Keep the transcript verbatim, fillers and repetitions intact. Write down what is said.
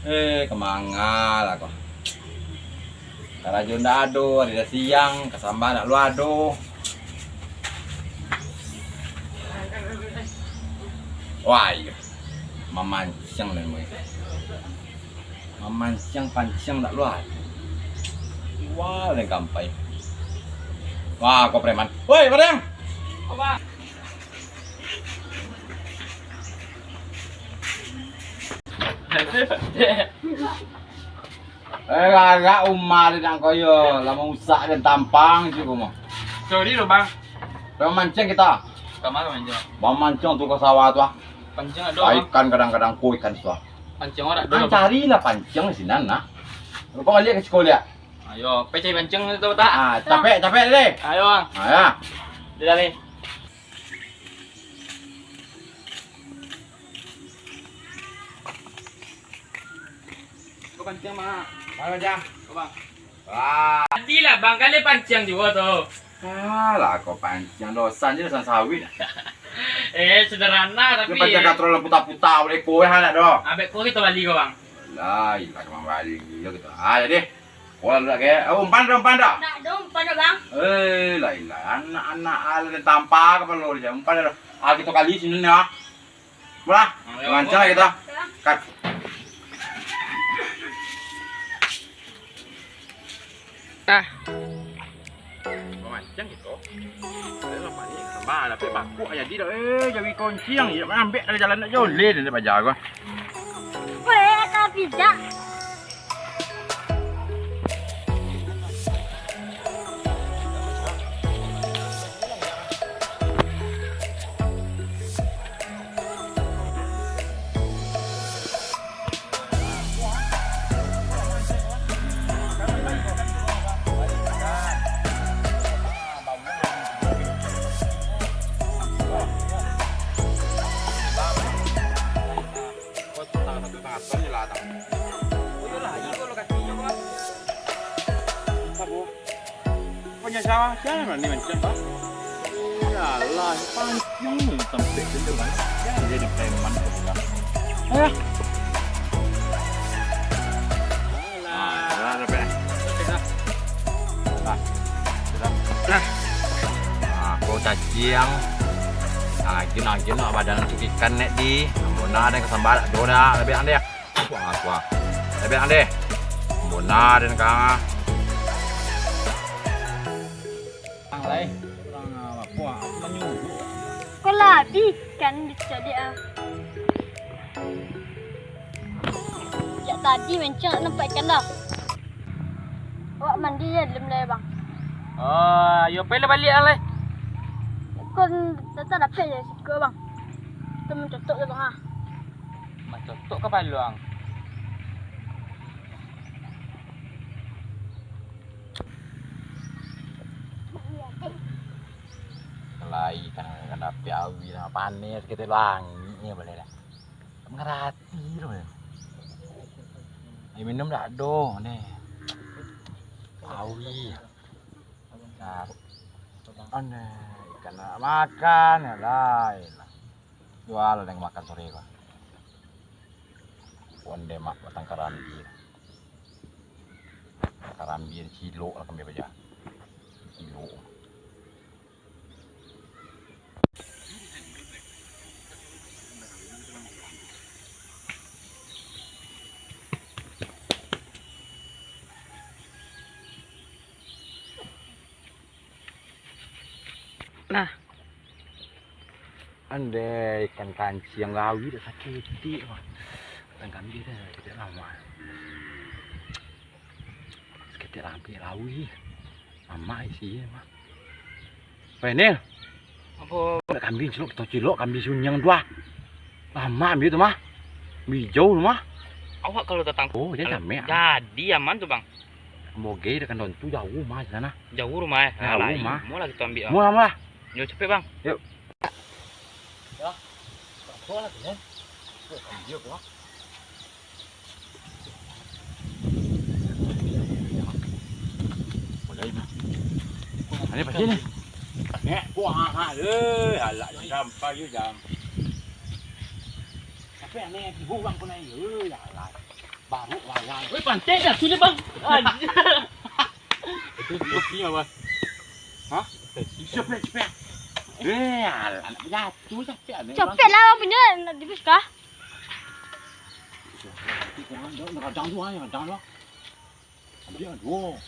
Eh, ka manga lah ko. Karajo ndak ado, ari lah siang, ka samba ndak lo ado. Wah, iyo. Mamanciang lah, boy. Mamanciang, panciang ndak lo ado. Wah, lah kampai. Wah, ko preman. Woi, Madang! Eh, agak umah di nang koyo, lah mausak dan tampang cukup mah. Sorry lo, Bang. Bang mancing kita. Kamana mancing? Bang mancing tu ke sawah tu ah. Pancing ado, Bang. Ikan kadang-kadang ko ikan tu ah. Pancing ora ado, Bang. Carilah pancing di sinan nah. Rupa balik ke sekolah. Ayo, pecah pancing tu tak? Ah, capek, capek deh. Ayo, Bang. Ah, ya. Dia dah ni. Kau pancing, Bang. Bang, pancing. Kau, Bang. Wah. Jadilah, Bang, kali pancing juga tu. Alah, kau pancing dosan je, dosan sawit. Eh, sederhana tapi. Dia pancing katrol puta-puta, boleh kau yang anak doh. Abek kau kita bali kau, Bang. Lah, ilah kemang bali gila kita. Ah, jadi. Kau lalu lagi. Oh, umpan dah, umpan dah. Nak ada umpan dah, Bang. Eh, lah ilah. Anak-anak ala dan tampar kepala dia. Umpan dah. Ah, kita kali sini ni ah. Murah. Ayo, lancar ayo. Kita. Kat. Ah. Mamancang gitu. Ayo lah, Pak, ni. Tambah, dapek bakuk aja, Di, dah. Eh, jawi konciang, ya, ambek dari jalan nak joleh, dia bajar gua. Weh, tapi dak. Kau salah satu tangah ton je lah, tang. Oh, iyolah, iko lo kakinyo, Bang. Sabo. Kau nyasar, sia nan barani mancang, Bang? Yalah, pancing ni sampai tu, Bang. Sia nan jadi preman tu, Bang. Eh. Alah. Ah, dah, dah, dah. Dah. Dah. Dah. Nah, kau caciang. Nah, lagi, lagi nak badan tu ikan nek di. Bona den ka samba dak do dak, lebih andeh. Wah, wah. Lebih andeh. Bona den ka. Ang lai, urang apo, aku manyuruh. Kau lah abih ikan dicaliak ah. Jak tadi mancang nampak ikan dah. Awak mandi je alun lai, Bang. Oh, yo pai lah baliak lah. Kon datang dapek je siko, Bang. Tu mancotok tu, Bang, ah. Mancotok kapalo ang. Lai kan, kan dapek awi lah, panas kito langik ni boleh dah. Mangarati tu. Air minum dak ado ni. Awi. Nah. Aneh, ikan nak makan, ya lah, ya lah. Jual lah dengan makan sore ko. Onde mak batang karambia. Karambia cilok lah kami baja. Cilok. Nah. Andai ikan kanciang lawi dak saketek mah. Ikan kambing dak saketek lamak. Saketek lamak lawi. Lamak isi mah. Weh, Nil. Apo? Nak kambing cilok, kito cilok kambing sunyang tu ah. Lamak ambil tu mah. Bijau tu mah. Awak kalau datang. Oh, jadi. Kalau jamek, ah. Jadi aman tu, Bang. Moge dekat Dontu jauh mah di sana. Jauh rumah, eh. Jauh, lain mah. Mau lah kita ambil, Bang. Mau lah, mau lah. Yo, cepet, Bang. Yuk. Ya. Apa lagi, eh? Yuk, ambil, Bang. Mulai, Bang. Ini pasti ni. Nek, buah, ha, ha, eh, alah, jam, pagi jam. Tapi aneh, ibu bang pun ayo, eh, alah. Baru wayang. Weh, pantai dah sudah, Bang. Anjir. Itu dia punya, Bang. Hah? Cepet, cepet. Eh, alah, anak jatuh, capek, anak. Capek lah, Bang, punya nak dibus kah? Jangan, jangan, jangan, jangan, jangan. Dia, aduh.